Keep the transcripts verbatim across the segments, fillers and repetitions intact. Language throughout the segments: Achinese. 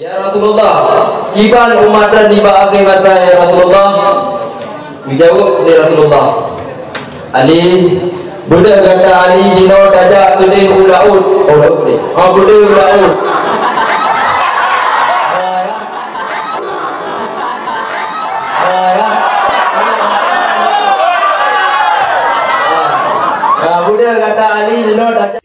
"Ya Rasulullah, kiban umat nibak akhé masa, ya Rasulullah?" Geujaweueb lé Rasulullah, "Ali, beudôh gata Ali jinoe tajak keudeh u laôt." Oh, laôt deh. "Ah, keudeh u laôt." "Ah, beudôh gata Ali jinoe tajak."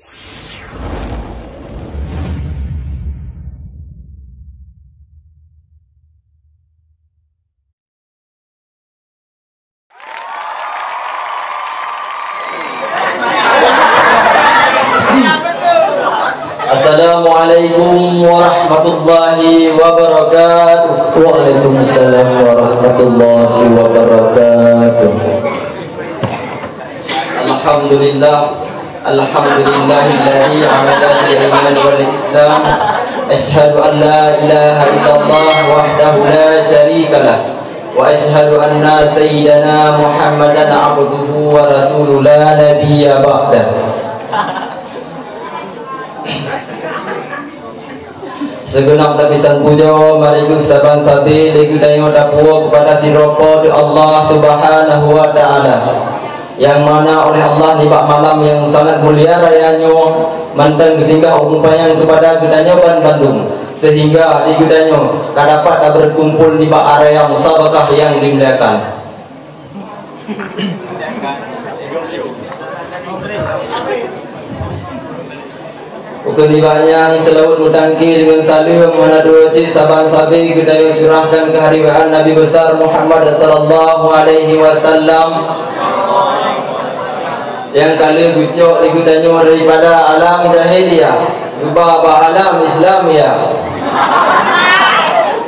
Assalamualaikum warahmatullahi wabarakatuh. Waalaikumsalam warahmatullahi wabarakatuh. Alhamdulillah. Alhamdulillahilladzi amarana bil iman wal Islam. Asyhadu an la ilaha illallah wahdahu la syarikalah. Wa asyhadu anna sayyidana Muhammadan abduhu wa rasuluh la nabiyya ba'dah. Sigeunab lapisan pujoe mari geusaban sabe lé geutanyoe tapuwoe keupada sidroe Po teuh Allah Subhanahu wa Ta'ala, nyang mana oleh Allah nibak malam nyang sangat mulia raya nyoe mantong geusinggah u rumpayang keupada geutanyoe ban bandum, seuhingga di geutanyoe ka dapat tabeukumpul nibak area musabaqah nyang dimuliakan. Ukeue nibak nyan seulaweuet meutangke deungon saleuem hana dua cit saban sabe geutanyoe curahkan keuhadiran Nabi Besar Muhammad sallallahu alaihi wasallam, nyang ka lheueh geucok lé geutanyoe daripada alam jahiliyah geuba bak alam Islamiyah.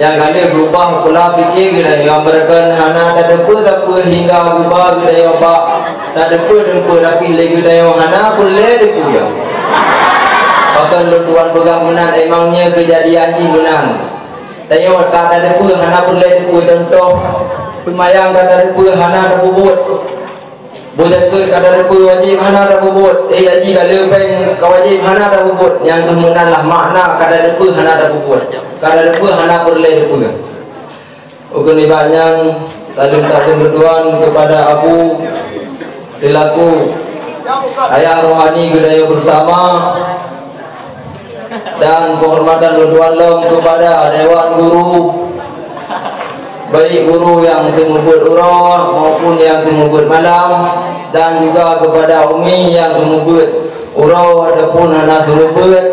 Nyang ka lheueh geubah pola pike geutanyoe, nyang beureukan hana tateupeue sapeue hingga geuba geutanyoe bak tateupeue-teupeue, tapi lé geutanyoe hana peureulée teupeue. Pakon lôn tuan peugah meunan, emang nyoe keujadian jih meunan. Tanyoe ka tateupeue hana peureulée teupeue, cuntoh, seumayang ka tateupeue hana tapeubuet. Beuzakeuet ka tateupeue wajéb hana tapeubuet, eh, haji ka lheueh péng ka wajéb hana tapeubuet, nyang keuh meunan lah makna ka tateupeue hana tapeubuet. Ka tateupeue hana peureulée teupeue. Ukeue nibak nyan, saleuem takzim lôn tuan keupada Abu selaku ayah rohani geutanyoe beusama. Dan penghormatan lôn tuan lom keupada dewan guru, baik guru nyang seumeubeuet uroe maupun nyang seumeubeuet malam, dan juga keupada umi nyang seumeubeuet uroe ataupun hana seumeubeuet.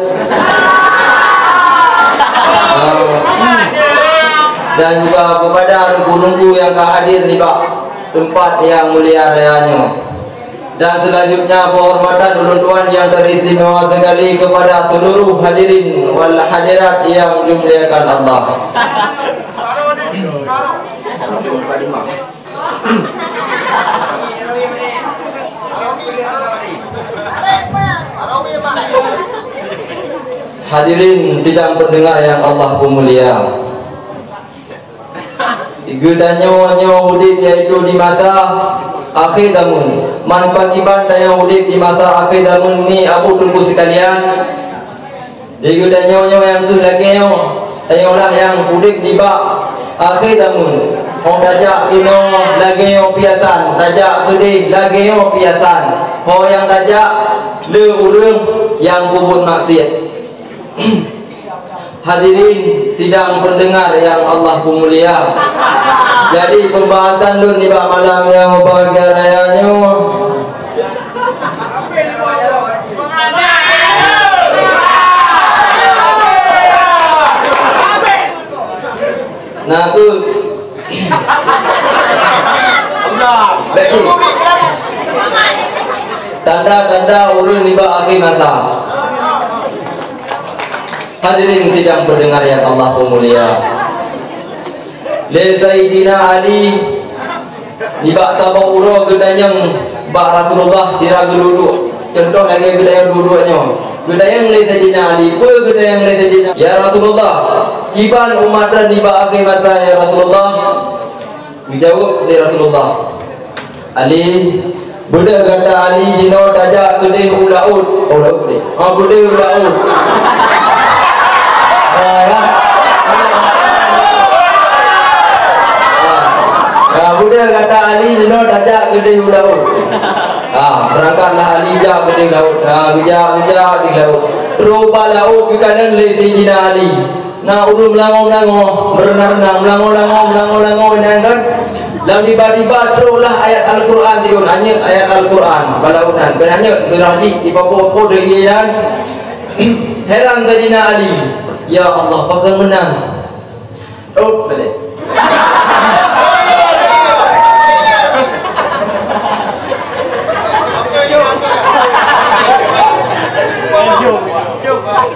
Dan juga keupada teungku-teungku nyang ka hadir nibak teumpat nyang mulia raya nyoe. Dan selanjutnya, penghormatan ulôn tuan yang teristimewa sekali kepada seluruh hadirin wal hadirat yang dimuliakan Allah. Hadirin sidang pendengar yang Allah peumulia. Geutanyoe nyoe udeb yaitu di masa akhé zameun. Man pakriban tanyoe udeb di masa akhé zameun ni, Abu Teungku sekalian? Di geutanyoe nyoe nyang keuh lagée nyoe, tanyoe lah nyang udeb nibak akhé zameun. Óh tajak keunoe lagée nyoe piasan, tajak keudeh lagée nyoe piasan. Ho nyang tajak le ureuëng nyang peubuet maksiat. Hadirin sidang pendengar yang Allah peumulia. Jadi, pembahasan lôn nibak malam nyang berbahagia raya nyoe, na kheueh tanda-tanda ureuëng nibak akhé masa. Hadirin sidang pendengar yang Allah peumulia. Lé Saidina Ali nibak saboh uroe geutanyong bak Rasulullah sira geuduek-duek. Cuntoh lagée geutanyong duek-duek nyoe. Geutanyong lé Saidina Ali, peue geutanyong lé Saidina? "Ya Rasulullah, kiban umat nibak akhé masa, ya Rasulullah?" Geujaweueb lé Rasulullah, "Ali, beudôh gata Ali jinoe tajak keudeh u laôt." Oh, laôt deh. "Ah, keudeh u laôt." Ah, ya. Kata Ali, "Jinoe tajak keudeh u laôt." Ah, beurangkatlah Ali jak keudeh u laôt. Ah, geujak, geujak di laôt. Trok bak laôt geukalon lé Saidina Ali. Na ureuëng meulangö-meulangö, meureunang-reunang, meulangö-langö, meulangö-langö inan kan. Lam tiba-tiba troklah ayat Al-Qur'an siôn, anyeuëk ayat Al-Qur'an bak laôt nan. Keuneuk anyeuëk surah jih, dipapo-po deungon inan. Heran Saidina Ali, "Ya Allah, pakon meunan?" Rhot balik.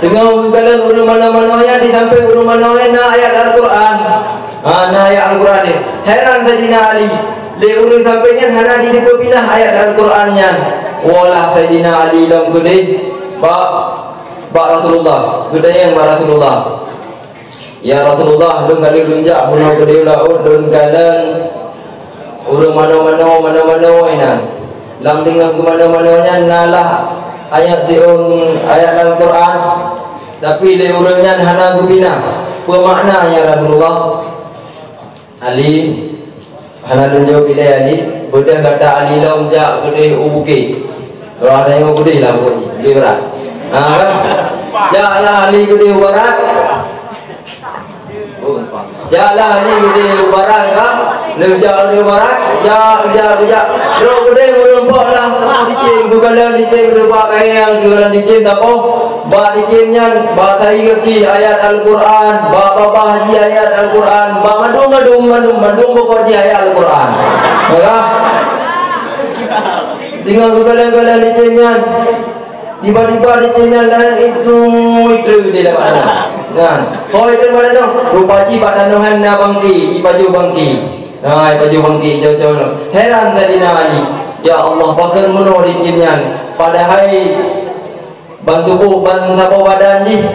Teungoh geukalon ureuëng manoe-manoe nyan, di sampéng ureuëng manoe nyan na ayat Al-Qur'an. Ha, na ayat Al-Qur'an nyan. Heran Saidina Ali. Lé ureuëng sampéng nyan hana jiteupeue pinah ayat Al-Qur'an nyan. Woe lah Saidina Ali lom keudeh bak, bak Rasulullah. Geutanyong bak Rasulullah. "Ya Rasulullah, lôn ka lheueh lôn jak bunoe keudeh u laôt, lôn kalon ureuëng manoe-manoe, manoe-manoe inan. Lam teungoh geumanoe-manoe nyan na lah ayat siôn ayat Al-Qur'an, tapi lé ureuëng nyan hana geupinah. Peue makna, ya Rasulullah?" Ali, hana lôn jaweueb ilée Ali, beudôh gata Ali lom jak keudeh u bukét. Roh ada nyang keudeh lah pokok jih, keudeh barat. Ha, kan? Jaklah Ali keudeh u barat. Jaklah Ali keudeh u barat, kan? Lheueh jak keudeh u barat, jak, jak, jak. Trok keudeh meurumpok lah. Cicém, geukalon cicém, geukalon cicém, tapoh. Bak cicém nyan, bak tari gaki ayat Al-Qur'an, bak babah jih ayat Al-Qur'an, bak mandum, mandum, mandum, mandum pokok jih ayat Al-Qur'an. Maka, teungoh geukalon-kalon cicém nyan, tiba-tiba cicém nyan laén itu, itu di dalam tanah. Nah, oh, itu mana tu? Rupa jih bak tanoh nyan na bangké, ipajoh bangké. Nah, ipajoh bangké, jauh-jauh. Heran Saidina Ali. Ya Allah, pakon meunoe cicém nyan. Padahai ban tuboh, ban saboh badan jih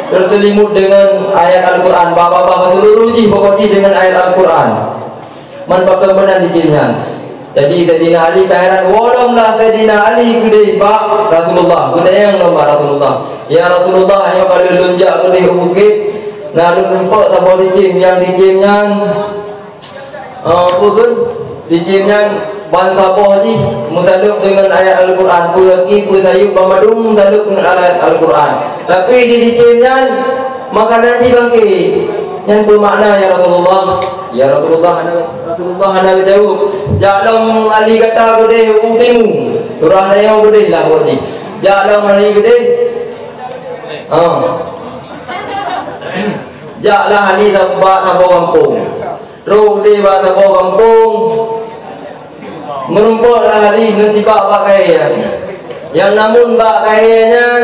teuseulimut deungon ayat Al-Qur'an, bak babah, bak seuluruh jih pokok jih deungon ayat Al-Qur'an. Man pakon meunan cicém nyan. Jadi Saidina Ali ka heran, woe lom lah Saidina Ali keudeh bak Rasulullah, geutanyong lom bak Rasulullah, "Ya Rasulullah, nyoe ka lheueh lôn jak keudeh u bukét, na lôn rumpok saboh cicém, nyang cicém nyan, eh, peue kheun? Cicém nyan ban saboh jih meusaleueb deungon ayat Al-Qur'an, peue gaki, peue sayeuep, ban mandum meusaleueb deungon ayat Al-Qur'an. Tapi di cicém nyan makanan jih bangké. Nyan peue makna, ya Rasulullah?" Ya Rasulullah hana, Rasulullah hana geujaweueb. Jak lom Ali gata keudeh u timu. Surah nyoe keudeh lah pokok jih. Jak lom Ali keudeh. Ha. Jaklah Ali bak saboh gampông. Trok di bak saboh gampông, meurumpok lah Ali ngon sibak bak kayée nyan. Nyang namun bak kayée nyan,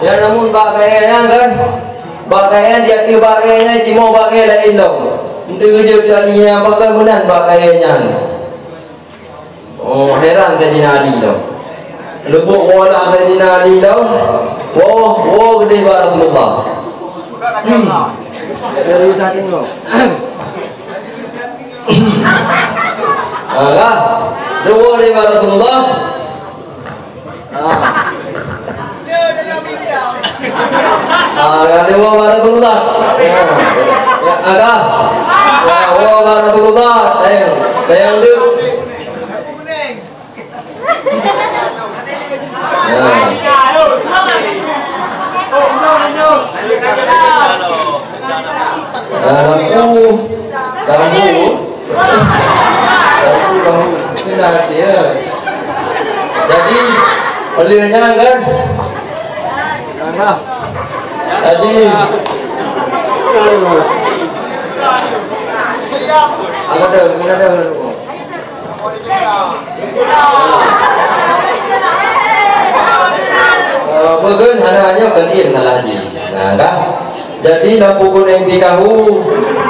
nyang namun bak kayée nyan kan, bak kayée nyan, di ateueh bak kayée nyan, timoh bak kayée laén lom. Enteuk jeuet Ali nyan, pakon meunan bak kayée nyan. Oh, heran Saidina Ali lom. Leumbot woe lah Saidina Ali lom. Woe, woe keudeh bak Rasulullah. Hmm. Ah, kan? Leumbot keudeh bak Rasulullah. Ah. Ah, kan leumbot bak Rasulullah. Ya, ya, kan? Ya, woe bak Rasulullah. Sayang, sayang tu. Ya. Ya, lampu. Lampu. Lampu, lampu. Itulah dia. Jadi, oleh nyan kan? Jadi, ada, ada. Eh, beugon hana nyoe kan ilmu salah jih. Nah, dah. Jadi, lam buku N P K U,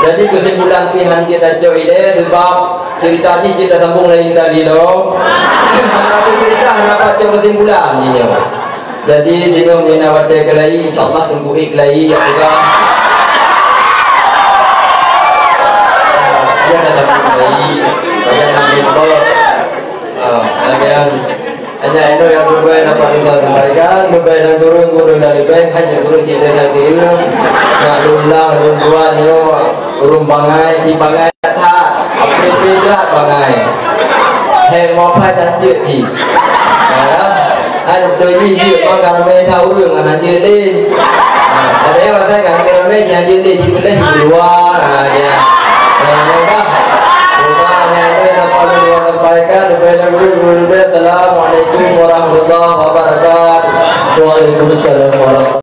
jadi keusimpulan pih han jeuet tacok ilée, sebab cerita jih jeuet tasambong laén kali lom. Hana tacok cerita, hana tacok keusimpulan jih nyoe. Jadi, singoh nyoe na watée keulai, insya Allah teungku ék keulai, ya, peugah. Ya, dah teungku keulai. Banyak nak jumpa. Ah, lagée nyan. Hanya inoe nyang leubeh dapat lôn sampaikan, leubeh dan kureueng, kureueng dan leubeh, hanya kureueng cit dan kureueng. Nak lôn ulang, lôn buat nyoe, ureueng bangai, di bangai that. Brat bangai. Hai, mau phai dan jeuet cit. Ha, hai, beutôi jih jeuet, maka ramé that ureueng, hana jeuet lé. Ha, tapi pasal kan ramé, hana jeuet lé, jih boleh di luar. Ha, ya. Ha, mudah. Mudah hanya itu yang dapat saya sampaikan. Lebih dan kurang, lebih. Assalamualaikum warahmatullahi wabarakatuh. Waalaikumsalam warahmatullahi